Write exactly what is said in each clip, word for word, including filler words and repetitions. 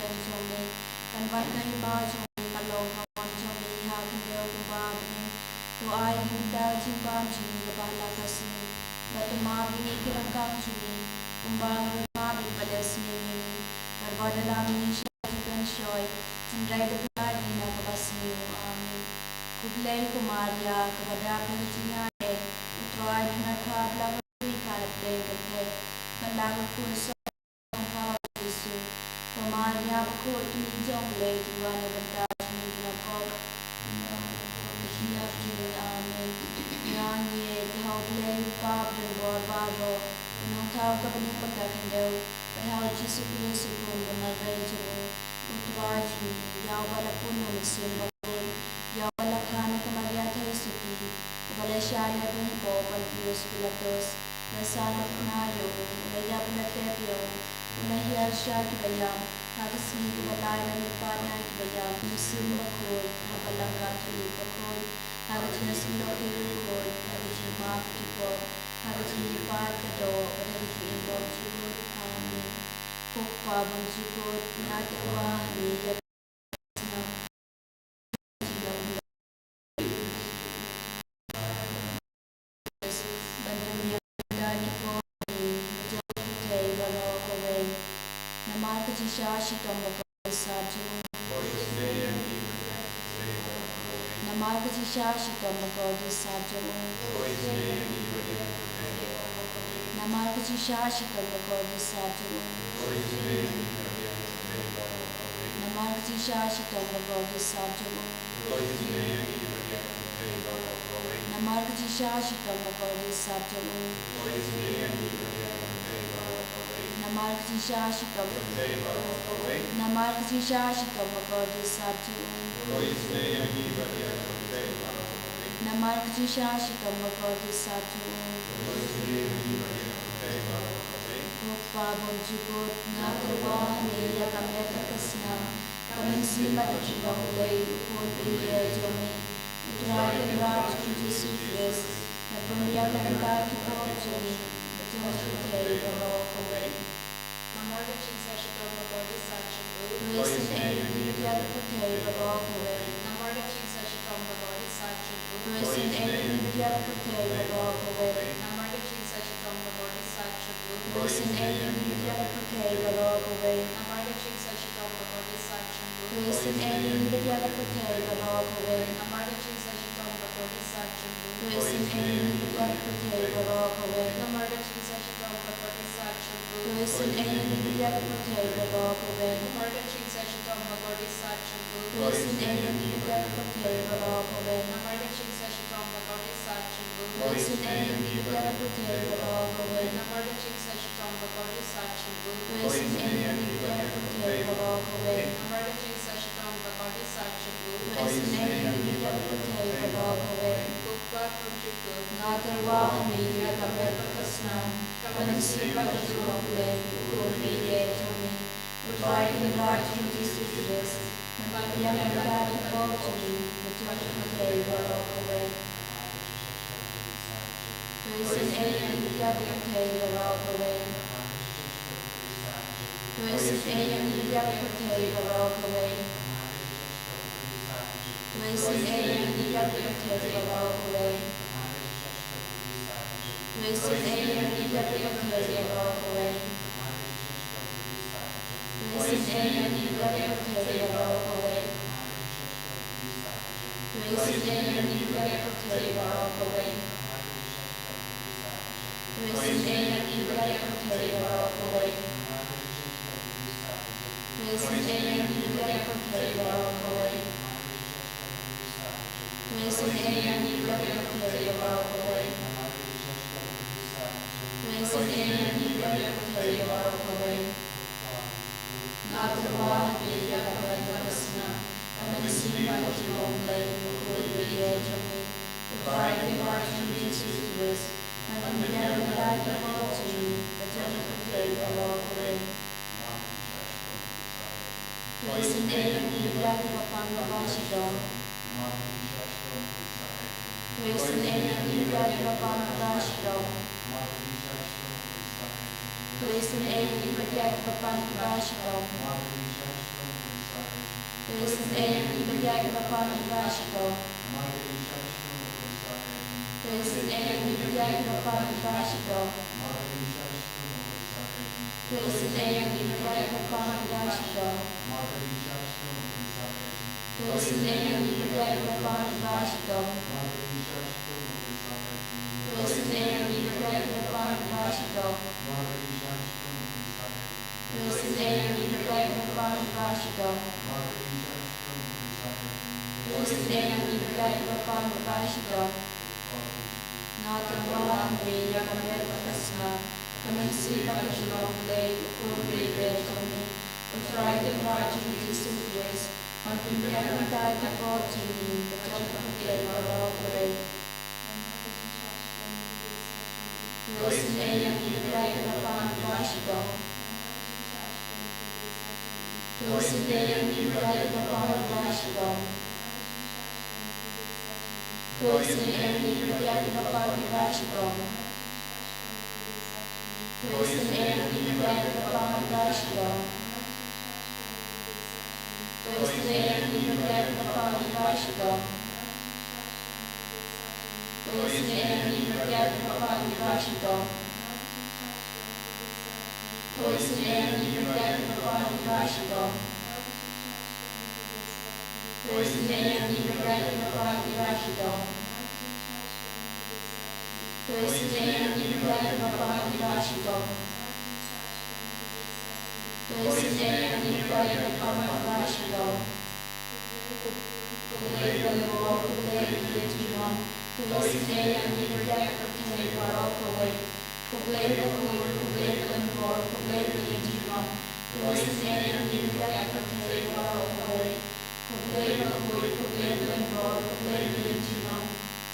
kyrteng jong me. Kan wan ka hima jong me, kan long ka mon jong me ha khyndew kumba ha bneng. To ai ïa ngi mynta ka jingbam jong ngi kaba ha la ka sngi. Bad to map ïa ngi ki ryngkang jong ngi kumba ngi ruh ngi map ïa kiba leh sniew ïa ngi. Bad wat la lam ïa ngi sha ka jingpynshoi, hynrei to pynïaid ïa ngi na kaba sniew. Amen. Khublei ko Maria, kaba dap da ka jingaiei, U Trai u don ha pha, ba la kyrkhu ïa pha na pdeng kynthei, bad la kyrkhu ruh u son jong pha u Jisu. Ko Maria bakhuid, Kmie jong U Blei, to wan na ka bynta jong ngi kiba kohnguh. Amen. Ïa ngi ïeit ha U Blei U Kpa badonbor baroh, ba nangta ha ka bneng bad ka khyndew, bad ha U Jisu Khrist U Khun ba marwei jong U, U Trai jong ngi, ïa uba la pun na U Mynsiem Bakhuid, ïa uba la kha na ka Maria Theisotti, uba la shah leh bymhok ban Pontius Pilatus, la sahnarphna ïa u, u la ïap, u la tep ïa u, u la hiar sha kiba ïap, ha ka sngi kaba lai u la mihpat na kiba ïap, U Mynsiem Bakhuid, ha ka Balang Katholik bakhuid, ha ka jingïasyllok ki riewkhuid, ha ka jingmap ki por, ha ka jingmihpat ka doh, bad ha ka jingim bymjukut. Amen. Ko Kpa bymjukut, nga tyrwa hangne ïa ka snam, ban pynbiang da ki por jong ngi, bad jong ka pyrthei baroh kawei. Namar ka jingshah shitom bakordit sap jong u. Namar ka jingshah shitom bakordit sap jong u. Namar ka jingshah shitom bakordit sap jong u. Namar ka jingshah shitom bakordit sap jong u. Namar ka jingshah shitom bakordit sap jong u. Namar ka jingshah shitom. Namar ka jingshah shitom bakordit sap jong u. Namar ka jingshah shitom bakordit sap jong u. Ko Kpa bymjukut, nga tyrwa hangne ïa ka met bad ka snam, ka mynsiem bad ka jingïong U Blei U Khun baieit jong me, U Trai Kynrad jong ngi Jisu Khrist, ban pynbiang na ka bynta ki pop jong ngi, bad jong ka pyrthei baroh kawei. Namar ka jingshah shitom bakordit sap jong u. To isynei ïa ngi bad ïa ka pyrthei baroh kawei. Namar ka jingshah shitom bakordit sap jong u. To isynei ïa ngi bad ïa ka pyrthei baroh kawei. Namar ka jingshah shitom bakordit sap jong u. To isynei ïa ngi bad ïa ka pyrthei baroh kawei. Namar ka jingshah shitom bakordit sap jong u. To isynei ïa ngi bad ïa ka pyrthei baroh kawei. Namar ka jingshah shitom bakordit sap jong u. To isynei ïa ngi bad ïa ka pyrthei baroh kawei. Namar ka jingshah shitom bakordit sap jong u. To isynei ïa ngi bad ïa ka pyrthei baroh kawei. Namar ka jingshah shitom bakordit sap jong u. To isynei ïa ngi bad ïa ka pyrthei baroh kawei. Namar ka jingshah shitom bakordit sap jong u. To isynei ïa ngi bad ïa ka pyrthei baroh kawei. Namar ka jingshah shitom bakordit sap jong u. To isynei ïa ngi bad ïa ka pyrthei baroh kawei. Namar ka jingshah shitom bakordit sap jong u. To isynei ïa ngi bad ïa ka pyrthei baroh kawei. Ko Kpa bymjukut, nga tyrwa hangne ïa ka met bad ka snam, ka mynsiem bad ka jingïong U Blei U Khun baieit jong me, U Trai Kynrad jong ngi Jisu Khrist, ban pynbiang na ka bynta ki pop jong ngi, bad jong ka pyrthei baroh kawei. To isynei ïa ngi bad ïa ka pyrthei baroh kawei. To isynei ïa ngi bad ïa ka pyrthei baroh kawei. To isynei ïa ngi bad ïa ka pyrthei baroh kawei. To isynei ïa ngi bad ïa ka pyrthei baroh kawei. To isynei ïa ngi bad ïa ka pyrthei baroh kawei. To isynei ïa ngi bad ïa ka pyrthei baroh kawei. To isynei ïa ngi bad ïa ka pyrthei baroh kawei. To isynei ïa ngi bad ïa ka pyrthei baroh kawei. To isynei ïa ngi bad ïa ka pyrthei baroh kawei. To isynei ïa ngi bad ïa ka pyrthei baroh kawei. Nga Ïa ka mynsiem bad ka jinglong Blei, U Blei jong ngi. U Trai Kynrad jong ngi Jisu Khrist, un pynbiang ïa ka pop jong ngi bad jong ka pyrthei baroh kawei. To isynei ïa ngi da ka bapang kaba shitom. To isynei ïa ngi da ka bapang kaba shitom. To isynei ïa ngi da ka bapang kaba shitom. To isynei ïa ngi da ka bapang kaba shitom. To isynei ïa ngi da ka bapang kaba shitom. To isynei ïa ngi da ka bapang kaba shitom. To isynei ïa ngi da ka bapang kaba shitom. To isynei ïa ngi da ka bapang kaba shitom. To isynei ïa ngi da ka bapang kaba shitom. To isynei ïa ngi da ka bapang kaba shitom. Nga tang ba la mih ïa ka met bad ka snam, ka mynsiem bad ka jinglong Blei, U Blei jong ngi. U Trai Kynrad jong ngi Jisu Khrist, un pynbiang ïa ka pop jong ngi bad jong ka pyrthei baroh kawei. To isynei ïa ngi da ka bapang kaba shitom. To isynei ïa ngi da ka bapang kaba shitom. To isynei ïa ngi da ka bapang kaba shitom. To isynei ïa ngi da ka bapang kaba shitom. To isynei ïa ngi da ka bapang kaba shitom. To isynei ïa ngi da ka bapang kaba shitom. To isynei ïa ngi da ka bapang kaba shitom. To isynei ïa ngi da ka bapang kaba shitom. To isynei ïa ngi da ka bapang kaba shitom. To isynei ïa ngi da ka bapang kaba shitom. Khublei ban bor, khublei ban ïa junom. To isynei ïa ngi da ka pyrthei baroh kawei. Khublei bakhuid, khublei ban bor, khublei ban ïa junom. To isynei ïa ngi da ka pyrthei baroh kawei. Khublei bakhuid, khublei ban bor, khublei ban ïa junom.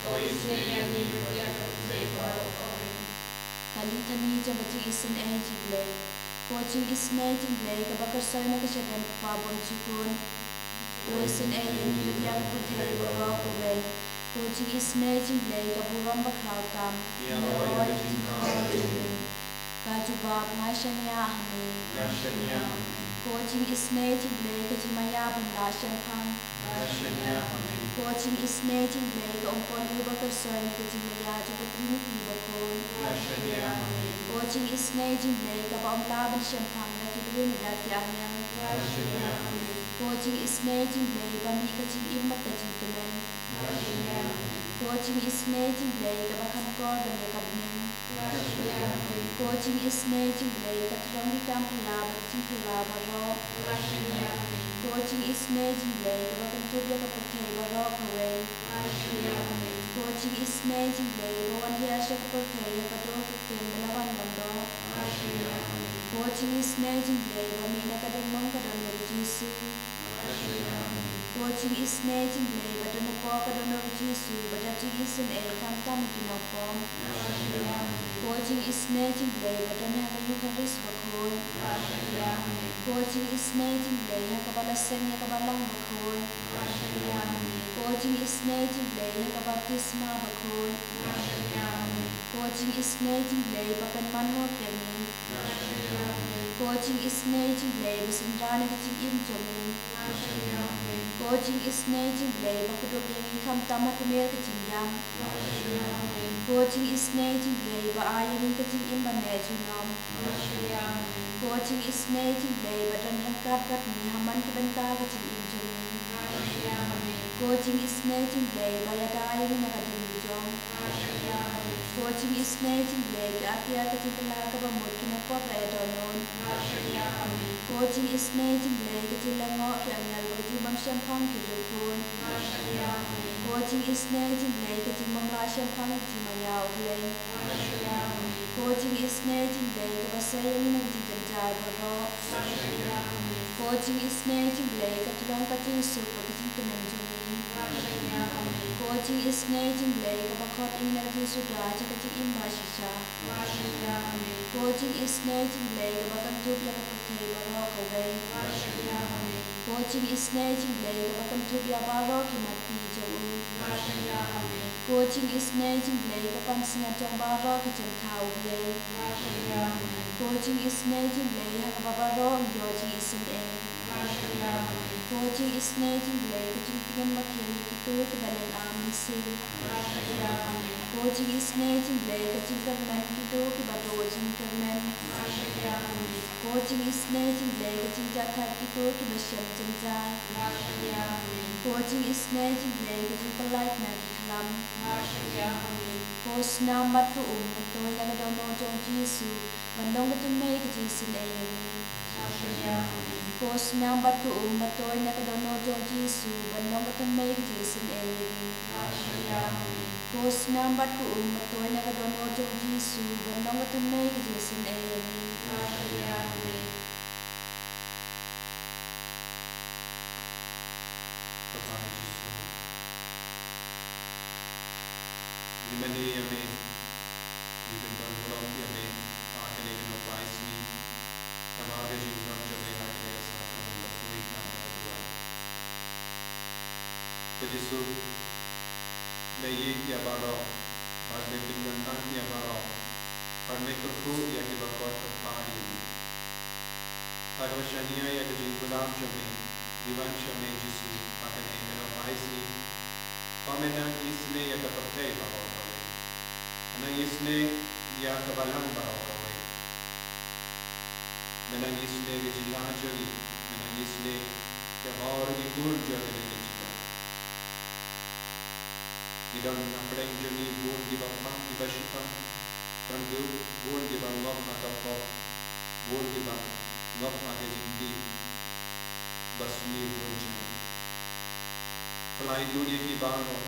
To isynei ïa ngi da ka pyrthei baroh kawei. Ka litani jong ka jingisynei jong U Blei. Ko jingisynei jong U Blei kaba kyrsoi na ka shadem kaba bymjukut. To isynei ïa ngi da ka pyrthei baroh kawei. Ko jingisynei jong U Blei ka burom bakhraw tam. Ïa ka jingkyrkhu. Ka jubab, nga shaniah ha me. Nga shaniah ha me. Ko jingisynei jong U Blei ka jingmaïa ban lah shemphang. Nga shaniah ha me. Ko jingisynei jong U Blei ka umpohliew ba kyrsoi na ka jingmaïa jong ka Trinity bakhuid. Nga shaniah ha me. Ko jingisynei jong U Blei kaba ym lah ban shemphang da ki briew ne da ki angel. Nga shaniah ha me. Ko jingisynei jong U Blei ba mih ka jingim bad ka jingkmen. Ko jingisynei jong U Blei kaba kham kor ban ïa ka bneng. Ko jingisynei jong U Blei ka thrang ki kam phylla bad ka jingphylla baroh. Ko jingisynei jong U Blei kaba pynkup ïa ka pyrthei baroh kawei. Ko jingisynei jong U Blei ba wan hiar sha ka pyrthei ha ka dur ka ktien ba la wan lyngdoh. Ko jingisynei jong U Blei ba mih na ka ding mong ka don U Jisu. Ko jingisynei jong U Blei ba don hapoh ka dohnud U Jisu ba da jingisynei khamtam ha ki nongpop. Ko jingisynei jong U Blei ba don ha ka Eukharist bakhuid. Ko jingisynei jong U Blei ha kaba la seng ïa ka balang bakhuid. Ko jingisynei jong U Blei ha ka baptisma bakhuid. Ko jingisynei jong U Blei ba pynman noh ïa ngi. Ko jingisynei jong U Blei ba synran ïa ka jingim jong ngi. Ko jingisynei jong U Blei ba kdup ïa ngi khamtam ha ka miet ka jingïap. Ko jingisynei jong U Blei ba ai ïa ngi ka jingim ba neh junom. Ko jingisynei jong U Blei ba don ryngkat bad ngi ha man ka bynta ka jingim jong ngi. Ko jingisynei jong U Blei ba ïada ïa ngi na ka ding lajong. Ko jingisynei jong U Blei ki akiar ka jingkylla kaba mut ki nongpop la ïa dohnud. Ko jingisynei jong U Blei ka jinglyngngoh ki angel bad ka jingbymshemphang ki riewkhuid. Ko jingisynei jong U Blei ka jingbymlah shemphang ka jingmaïa U Blei. Ko jingisynei jong U Blei kaba sei ïa ngi na ka jingjynjar baroh. Ko Ko jingisynei jong U Blei, ka tyllong ka jingsuk bad ka jingkmen jong ngi. Ko jingisynei jong U Blei, kaba khot ïa ngi na ka jingsuk da jong ka jingim ba shisha. Ko jingisynei jong U Blei, kaba kynthup ïa ka pyrthei baroh kawei. Ko jingisynei jong U Blei, kaba kynthup ïa baroh ki mat pi jong u. Ko jingisynei jong U Blei, ka pansngiat jong baroh ki jingthaw U Blei. Ko jingisynei jong U Blei, ha kaba baroh ngi ïoh jingisynei. Ko jingisynei jong U Blei, ka jingpynim ba khim ïa kito kiba lyngba mynsiem. Ko jingisynei jong U Blei, ka jingkyrmen kito kiba duh jingkyrmen. Ko jingisynei jong U Blei, ka jingjahthait kito kiba shem jynjar. Ko jingisynei jong U Blei, ka jingpyllait na ki khlam. Ko snam bad ka um, ba tooid na ka dohnud jong U Jisu, ban long ka tynmei ka jingisynei ïa ngi. Ko snam bad ka um, ba tooid na ka dohnud jong U Jisu, ban long ka tynmei ka jingisynei ïa ngi. Ko snam bad ka um, ba tooid na ka dohnud jong U Jisu, ban long ka tynmei ka jingisynei ïa ngi. Kpa Jisu, ngi mane ïa me, ngi pynbun burom ïa me ha kane ka nohpoi sngi, namar ka jingdon jong me ha kane ka sahlang ba tooid na ka duwai. Ko Jisu, me ïeit ïa baroh, bad me pyndonkam ïa baroh, bad me kyrkhu ïa kiba kot kyrpad ïa me. Ha kaba shaniah ïa ka jingkular jong me, ngi wan sha me Jisu, ha kane ka nohpoi sngi, ba me nang isynei ïa ka pyrthei baroh kawei. Me nang isynei ïa ka balang baroh kawei. Me nang isynei ka jylla jong ngi, me nang isynei ïa baroh ki khun jong kane ka jylla. Ngi don na pdeng jong ngi bun kiba pang kiba shitom, don ki bun kiba ngop ha ka pop, bun kiba ngop ha ka jingtih, ba sniew bun jylla. Pynlait lut ïa ki baroh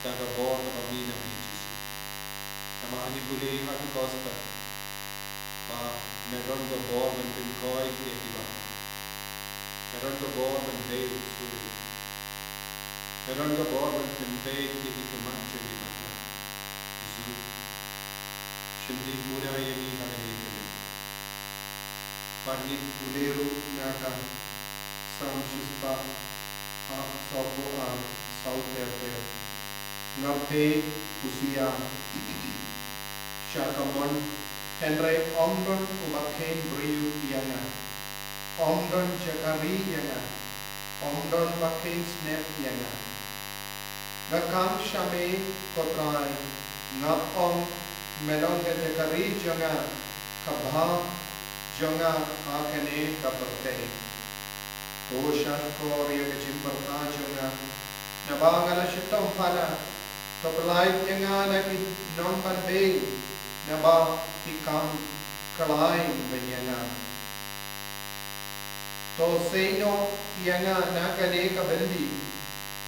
da ka bor kaba mih na me Jisu. Namar ngi pule ha ka gospel ba me don ka bor ban pynkhoit ïa kiba pang. Me don ka bor ban beit suri. Me don ka bor ban pynbeit ïa ki khmat jong ki matlah. Jisu, shimti pura ïa ngi ha kane ka ri. Bad ngi pule ruh na ka Salm shispah, ha, sawphew ar, saw ter ter. Nga peit u syiar sha ka mon, hynrei ym don uba kheiñ briew ïa nga. Ym don jaka ri ïa nga. Ym don ba kheiñ snep ïa nga. Nga khang sha me, ko Trai, nga ong, me long ka jaka ri jong nga, ka bha jong nga ha kane ka pyrthei. To shahshkor ïa ka jingpyrta jong nga, naba nga la shitom palat. To pynlait ïa nga na ki nongbanbeiñ, naba ki kam khlaiñ beiñ ïa nga. To sei noh ïa nga na kane ka byndi,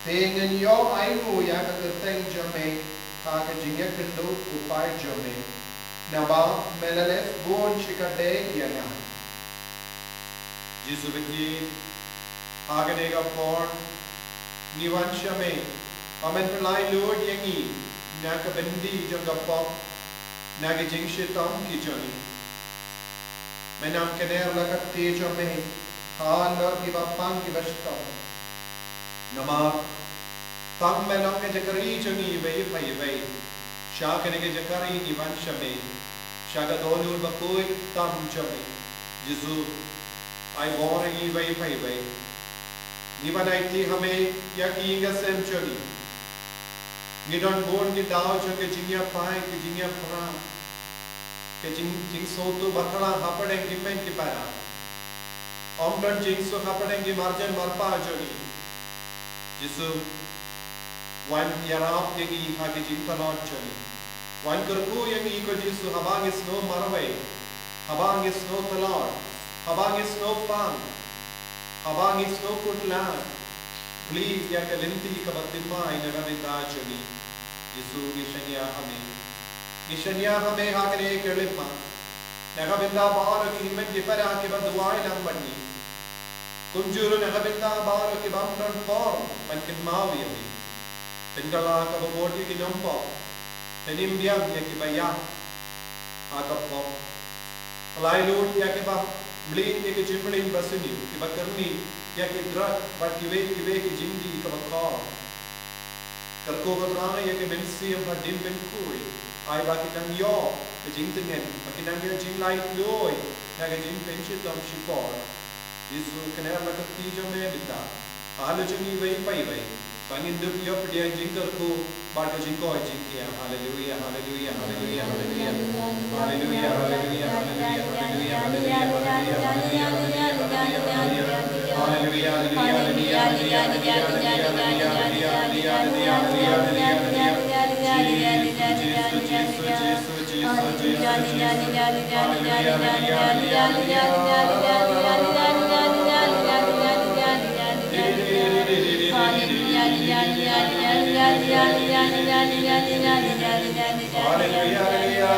te ngan ïoh ainguh ïa ka kyrteng jong me ha ka jingïakynduh u paid jong me, naba me la leh bun shikatdei ïa nga. Jisu bad ngi, ha kane ka por ngi wan sha me, ba men pynlait lut ïa ngi na ka byndi jong ka pop, na ka jingshitom ki jong ngi. Men ym kner la ka kti jong me halor kiba pang kiba shitom. Namar tang me long ka jaka ri jong ngi iwei pa iwei. Sha kane ka jaka ri ngi wan sha me, sha ka dohnud bakhuid tam jong me. Jisu, ai bor ïa ngi iwei pa iwei. Ngi wan aiti ha me ïa ki ïing ki sem jong ngi. Ngi don bun ki daw jong ka jingïapai, ka jingïapra, ka jing, jingsngewthuh bakla hapdeng ki hynmen ki para. Ym don jingsuk hapdeng ki marjan marpa jong ngi. Jisu, wan ïarap ïa ngi ha ki jingtlot jong ngi. Wan kyrkhu ïa ngi ko Jisu, haba ngi sngew marwei, haba ngi sngew tlot, haba ngi sngew pang, haba ngi sngew kut lad. Plie ïa ka lynti kaba thymmai na ka bynta jong ngi. Jisu, ngi shaniah ha me. Ngi shaniah ha me ha kane ka lympat, na ka bynta baroh ki hynmen ki para kiba duwai lang bad ngi. Kumjuh ruh na ka bynta baroh ki bym don por ban kynmaw ïa me. Pynkylla kaba bud ïa ki nongpop. Pynim biang ïa kiba ïap ha ka pop. Pynlait lut ïa kiba mlien ïa ki jingmlien ba sniew, kiba kyrni ïa ki drug bad kiwei kiwei ki jingdih kaba khor. Kyrkhu, ko Trai, ïa ki mynsiem ba dim pynkhuid, ai ba kin nang ïoh ka jingtngen, ba kin nang ïoh jinglait luid na ka jingpynshitom shipor. Jisu, kner la ka kti jong me mynta halor jong ngi iwei pa iwei, ba ngin dup ïoh pdiang jingkyrkhu bad ka jingkoit jingkhiah. Haleluia, haleluia, haleluia, haleluia. Haleluia, haleluia, haleluia, haleluia, haleluia, haleluia, haleluia, haleluia. Haleluia, haleluia, haleluia, haleluia, haleluia, haleluia, haleluia, haleluia, haleluia, haleluia. Jisu, Jisu, Jisu, Jisu, Jisu, Jisu, Jisu. Haleluia, haleluia, haleluia, haleluia, haleluia, haleluia. Haleluia, haleluia.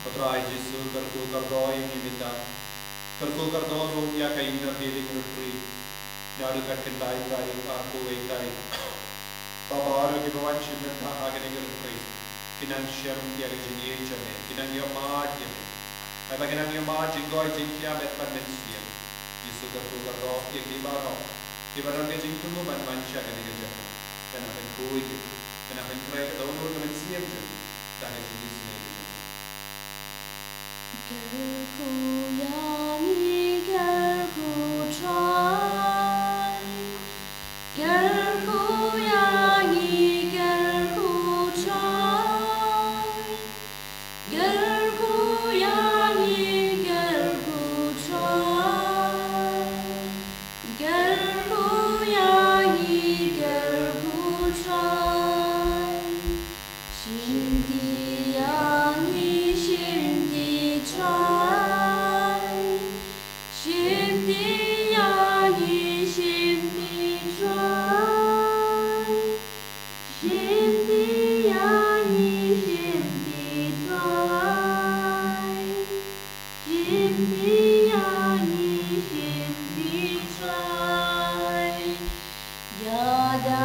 Ko Trai Jisu, kyrkhu kyrdoh ïa ngi mynta. Kyrkhu kyrdoh ruh ïa ka Inner Healing Retreat. Naduh ka khyndai tarik haduh arphew wei tarik. Ba baroh kiba wan shim bynta ha kane ka retreat kin nang shem ïa ka jingïeit jong me, kin nang ïohmad ïa me. Ai ba kin nang ïohmad jingkoit jingkhiah met bad mynsiem. Jisu, kyrkhu kyrdoh ïa ngi baroh kiba don ka jingthmu ban wan sha kane ka jaka. Pynah pynkhuid, pynah pynkhreh ka dohnud ka mynsiem jong ngi da ka jingisynei jong me. Kyrkhu ïa ngi, kyrkhu Trai. Kyrkhu ïa ngi, kyrkhu Trai. Kyrkhu ïa ngi, kyrkhu Trai. Kyrkhu ïa ngi, kyrkhu Trai. Shim ti ïa ngi, shim ti Trai. Shim ti ïa ngi, shim ti Trai. Shim ti ïa ngi, shim ti Trai. Shim ti ïa ngi, shim ti Trai. Ïada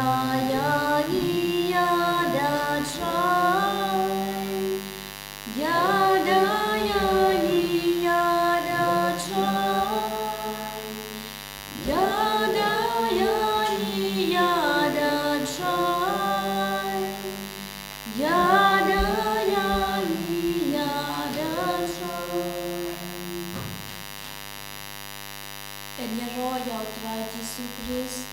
ïa ngi, ïada Trai. Ïada ïa ngi, ïada Trai. Ïada ïa ngi, ïada Trai. Ïada ïa ngi, ïada Trai. Yn ïaroh ïa U Trai Jisu Khrist.